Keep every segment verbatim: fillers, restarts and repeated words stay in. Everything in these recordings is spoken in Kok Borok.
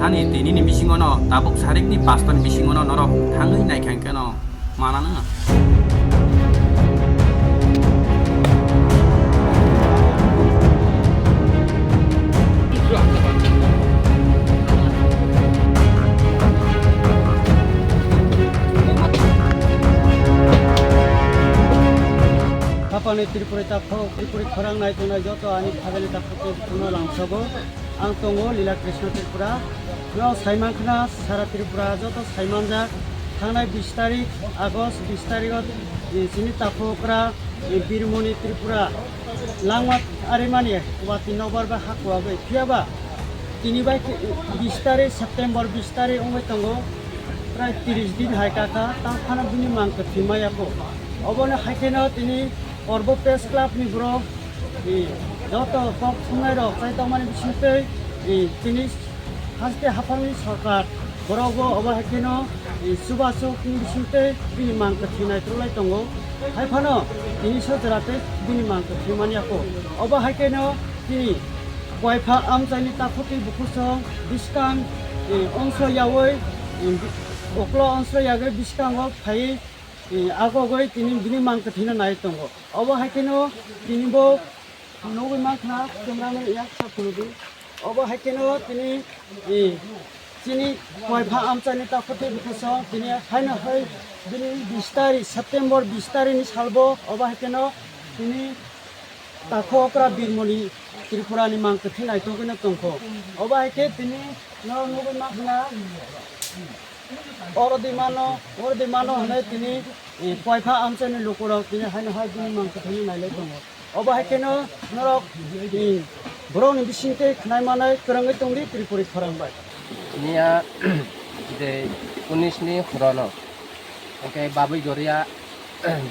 Ani tini ni bisingo no tabuk sarik ni pasto ni bisingo no norok thangwi naikha hwnkhe no mana nang. Hapani Tripuri takhok, Tripuri khorang nai tongnai joto ani phailani takhok tei bukhukno langsogo. Ang tongo Lila Krishna Tripura. No saiman khna sara Tripura joto saimanjak. Thangnai bis tarik August bis tarik o, eh, chini takhokra, eh, Birmoni Tripura langma arimani wati nokbar bai hakuagwi phiyaba tini bai khe bis tarik September bis tarik wngwi tongo, prai tris din hai kakha tang phano bini mang kwthwi maya kho. Obono hai kheno tini Korbo Press Club ni borok, eh, joto kok thumnai rok chai tongmani bisingtwi, eh, tini haste haphangni sorkar borok bo obo hai kheno, eh, chubasukni bisingtwi bini mang kwthwi naitroklai tongo. Hai phano tini so jora tei bini mang kwthwi manya kho. Obo hai kheno tini Koipha amchaini takhuk tei bukhusong bwskang, eh, ongso yaui, eh, oklo ongso yagwi bwskango phaiwi, eh, agogwi tini bini mang kwthwino nai tongo. Obo hai kheno tini bo nugwi mankha camera man yak sa phunugwi. Obo hai kheno tini, eh, chini Koipha amchaini takhuk tei bukhusong tini haino hai bini bis tarik September bis tarik ni salbo obo hai kheno tini takhokra Birmoni Tripura ni mang kwthwi naitugwino tongkho. Obo hai khe tini no nugwi mankha na oro di mano, oro di mano hwnwi tini, eh, Koipha amchaini lukurok tini haino hai bini mang kwthwino nailai tongo. Obo hai kheno norok, eh, borokni bisingtwi khwnai manai kwrwngwi tongdi Tripuri khorang bai. Niya je unis ni horono. Hwnkhe babui goria,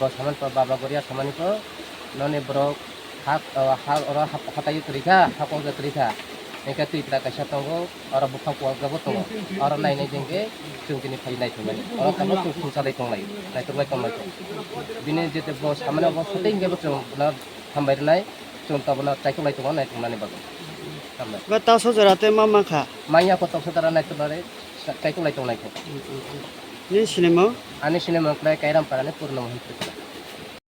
bo samani po, baba goria samani po, noni borok ha, o, ha, oro ha, hatai kwrwi kha, ha kok kwrwi kha. Hwnkhe twi pla kaisa tongo, oro buphang kuwak jago tongo. Oro nai nai jengke chwng tini phai nai thumani. Oro tamo chwng sumsa dai tonglai, nai tonglai tonglai. Bini jete bo samani bo sote hwnkhe bo chwng na hambai rwnai, chwng tobo na chaikolai tongo nai tongnani bagwi. Hambai. Ba taso jora te ma ma kha. Manya ko toksa dara nai tonglai, chaikolai tonglai khe. Ni sinimo? Ani sinimo khlai Kairam Parani Purno Mohan Tripura.